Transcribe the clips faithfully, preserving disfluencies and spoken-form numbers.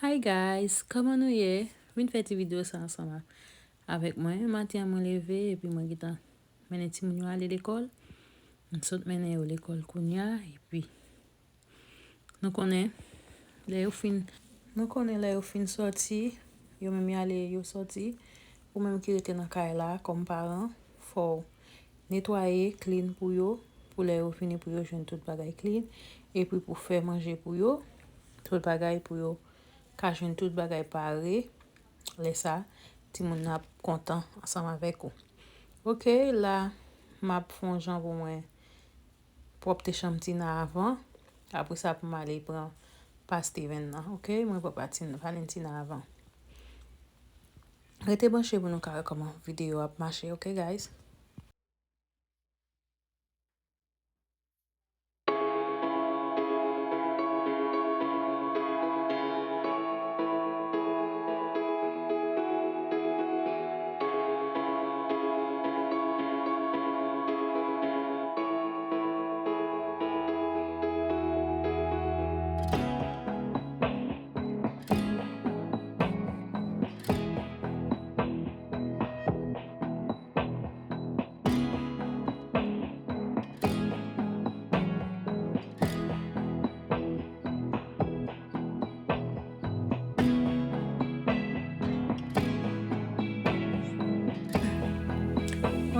Hi guys, kòman nou ye? Vin fè ti videyo sa ansanm a- avèk mwen. Maten an mwen leve epi mwen gentan mennen timoun yo ale lekòl. M sot mennen yo lekòl kounye a epi nou konnen lè yo fin nou konnen lè yo fin sòti, yo menm y ale yo sòti. Ou menm ki rete nan kay la kòm paran, fò w netwaye, clean pou yo, pou lè yo vini pou yo jwenn tout bagay clean, epi pou fè manje pou yo, tout bagay pou yo ka jwenn tout bagay pare. Lè sa, timoun nan ap kontan ansanm avèk ou. Oke, la m ap fè yon jan pou mwen pwòpte chanm Tina avan. Apre sa pou m ale pran pa Steven nan. Oke, mwen pran pa Tin- Valentina avan. Rete branche pou nou ka wè kòman videyo ap mache, oke guys?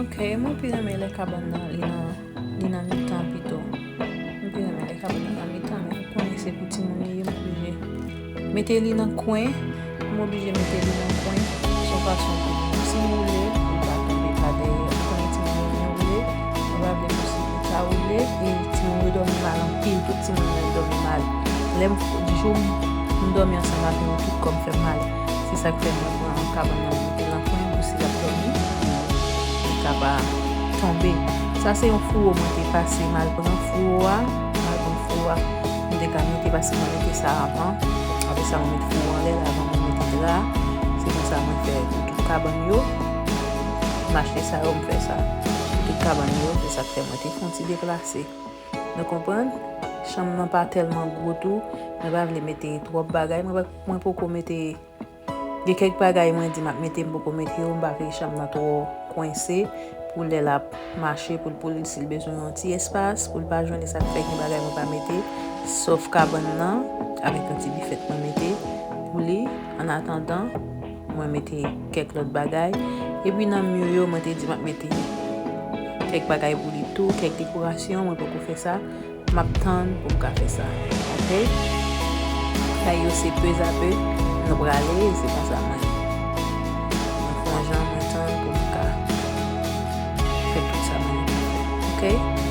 Ok, mwen pi renmen lè kabann nan li nan li nan mitan pito. Mwen pi renmen lè kabann nan nan mitan, men ou konnen se pou timoun li ye, m oblije mete li nan kwen. M oblije mete li nan kwen. Se yon fason pou si m woule, li pa tonbe pa dèyè. Ou konnen timoun yo byen woule, mwen pa vle pou si li ta woule, e timoun yo dòmi mal anpil, tout timoun yo dòmi mal. Lè m, jou m dòmi ansanm avè yo, tout kò m fè m mal. Se sa k fè mwen pran kabann nan, mwen mete l nan kwen pou si l ap dòmi, pou li ka pa tonbe. Sa se yon fouwo mwen te pase, m al pran fouwo a, m al pran fouwo a, m te ka mete, paske mwen mete sa avan. Apre sa, mwen met fouwo anlè l avan mwen mete dra. Se konsa mwen fè pou tout kabann yo. M achte sa yo, m fè sa pou tout kabann yo. Se sa k fè mwen te fè yon ti deplase. Nou konprann? Chanm nan pa tèlman gwo tou. Mwen pa vle mete twòp bagay. Mwen pa, mwen poko mete, gen kèk bagay mwen di m ap mete, m poko mete yo. M pa vle chanm nan twò kwense pou lè l ap mache, pou l, pou l, si l bezwen yon ti espas, pou l pa jwenn. E sa k fè gen bagay mwen pa mete, sòf kabann nan, avèk yon ti bifèt mwen mete pou li, annatandan mwen mete kèk lòt bagay. Epi nan mi yo, mwen te di m ap mete kèk bagay pou li tou, kèk dekorasyon, mwen poko fè sa. M ap tann pou m ka fè sa. Ok? Kay yo se pezapè, nou prale, se konsa mwen. Mwen fè yon jan, mwen tann pou m ka fè tout sa mwen. Ok?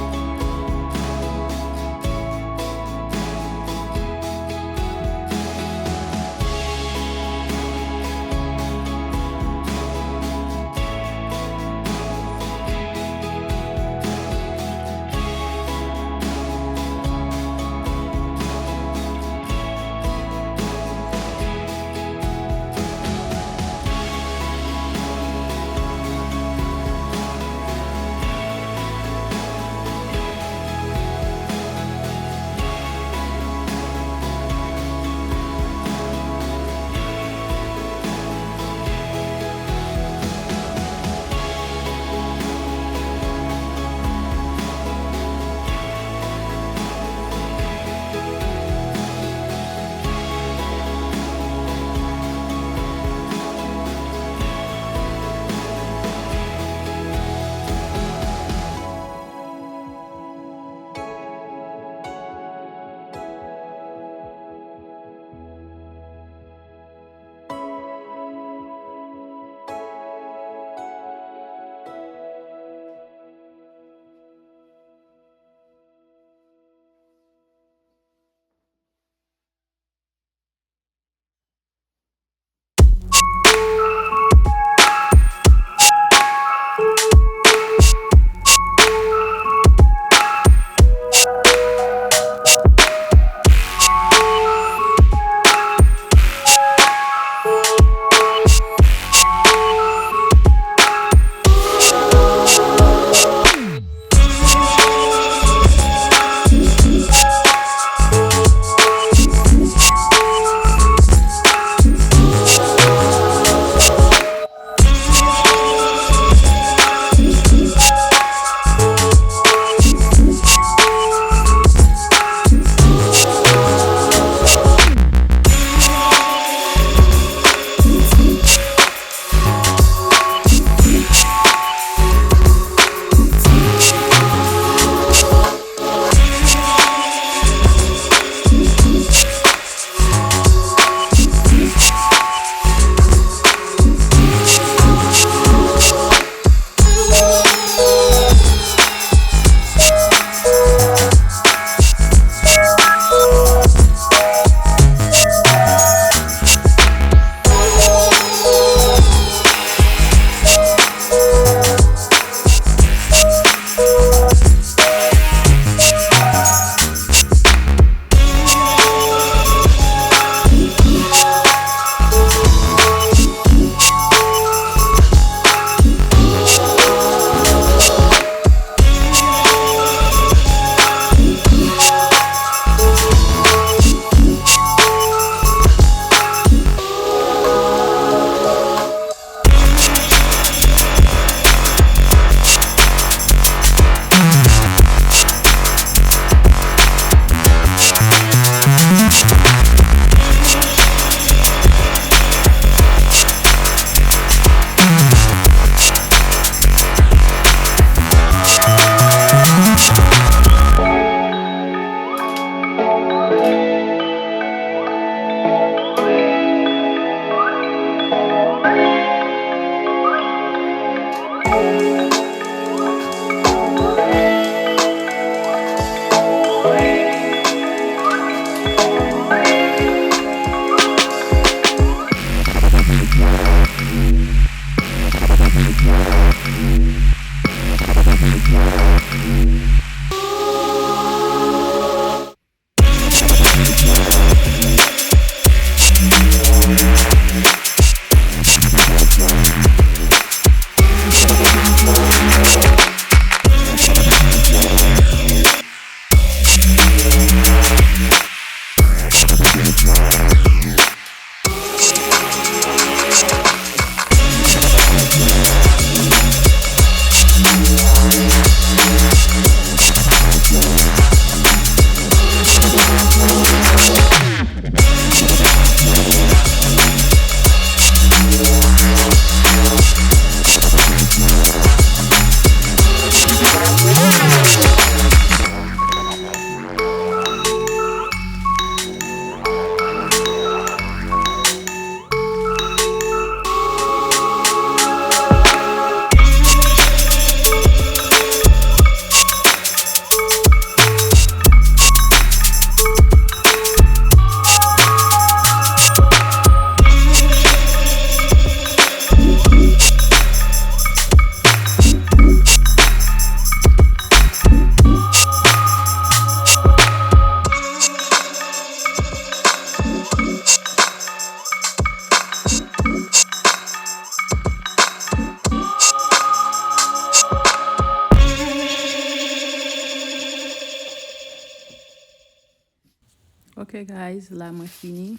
Guys, la mwen fini.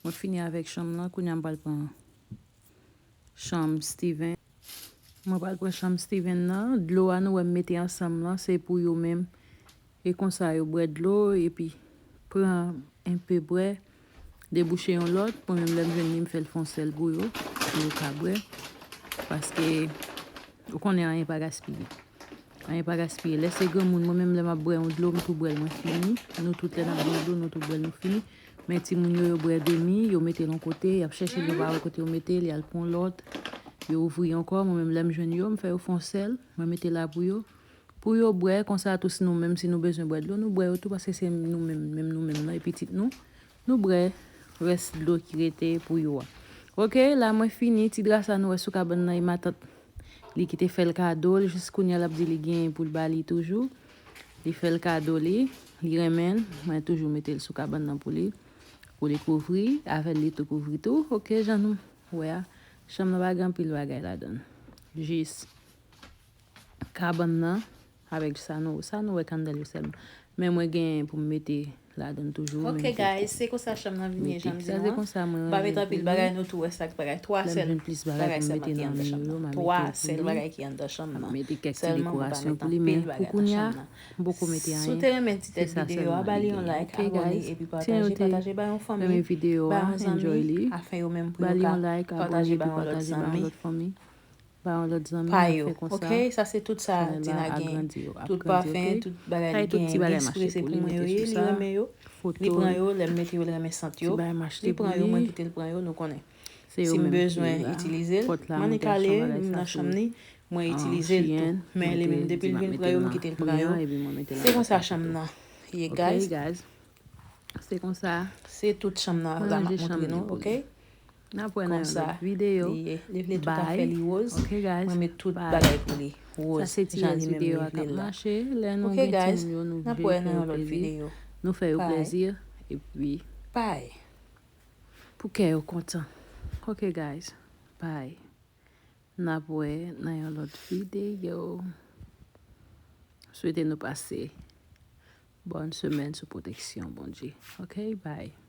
Mwen fini avèk chanm nan. Kounye a m pral pran chanm Steven. Mwen pral pran chanm Steven nan. Dlo a nou wè m mete ansanm lan, se pou yo menm. E konsa yo bwè dlo, epi pran enpe bwè, debouche yon lòt. Mwen menm lè m jwenn li, m fè l fè yon sèl pou yo, pou yo ka bwè. Paske, ou konnen anyen pa gaspiye. Anyen pa gaspiye. Lè se granmoun, mwen menm lè m ap bwè yon dlo, m tou bwè l, mwen fini. Nou tout lè n ap bwè dlo, nou tou bwè l, nou fini. Men timoun yo, yo bwè demi, yo mete l yon kote, y ap chèche l, yo pa wè kote yo mete l, y al pran lòt, yo ouvri ankò. Mwen menm lè m jwenn yo, m fè yo fè yon sèl, mwen mete la pou yo. Pou yo bwè, konsa tou si nou menm, si nou bezwen bwè dlo, nou bwè yo tou, paske se nou menm, menm nou menm nan, e pitit nou, nou bwè rès dlo ki rete pou yo a. Oke, la mwen fini, ti dra sa nou wè sou kabann nan, e matant li ki te fè l kado l, jis kounye a l ap di li genyen pou l ba li toujou. Li fè l kado li, li renmen l, mwen toujou mete l sou kabann nan pou li, pou li kouvri, avè l li tou kouvri tou. Oke, jan nou wè a, chanm nan pa gen anpil bagay ladan l. Jis kabann nan, avèk sa nou, sa nou wè kandèl yo sèlman. Men mwen gen pou m mete ladan toujou. Ok, guys, se konsa chanm nan vini, jan m di nou an. M pa met anpil bagay, nou tou wè sa k bagay. Twa sèl bagay sèlman ki anndan chanm nan. Twa sèl bagay ki anndan chanm nan. Sèlman, mwen pa met anpil bagay nan chanm nan. Si w te renmen ti tèt videyo a, ba li yon like, abòne, epi pataje, pataje ba yon fanmi, ba yon zanmi, afin yo menm pou yo ka pataje ba yon lòt zanmi. Ba yon lòt zanmi, pa yo. Ok, sa se tout sa Dina gen. Tout pafen, tout bagay li gen, li eksprese pou mwen yo ye, li renmen yo. Li pran yo, lè m mete yo, li renmen sant yo. Li pran yo, mwen kite l pran yo, nou konnen. Si m bezwen itilize l, m annik ale, m nan chanm ni, mwen itilize l tou. Men li menm, depi l vin pran yo, m kite l pran yo. Se konsa chanm nan ye, guys. Se konsa. Se tout chanm nan, Rama montre nou, ok? N ap wè nan yon lòt videyo. Li vle tout afè li woz. Mwen met tout bagay pou li woz, jan li menm li vle l la. Ok, guys, n ap wè nan yon lòt videyo. Nou fè yo plezi, epi pou kè yo kontan. Ok, guys, bye. N ap wè nan yon lòt videyo. Swete nou pase bòn semèn sou pwoteksyon Bondye. Ok, bye.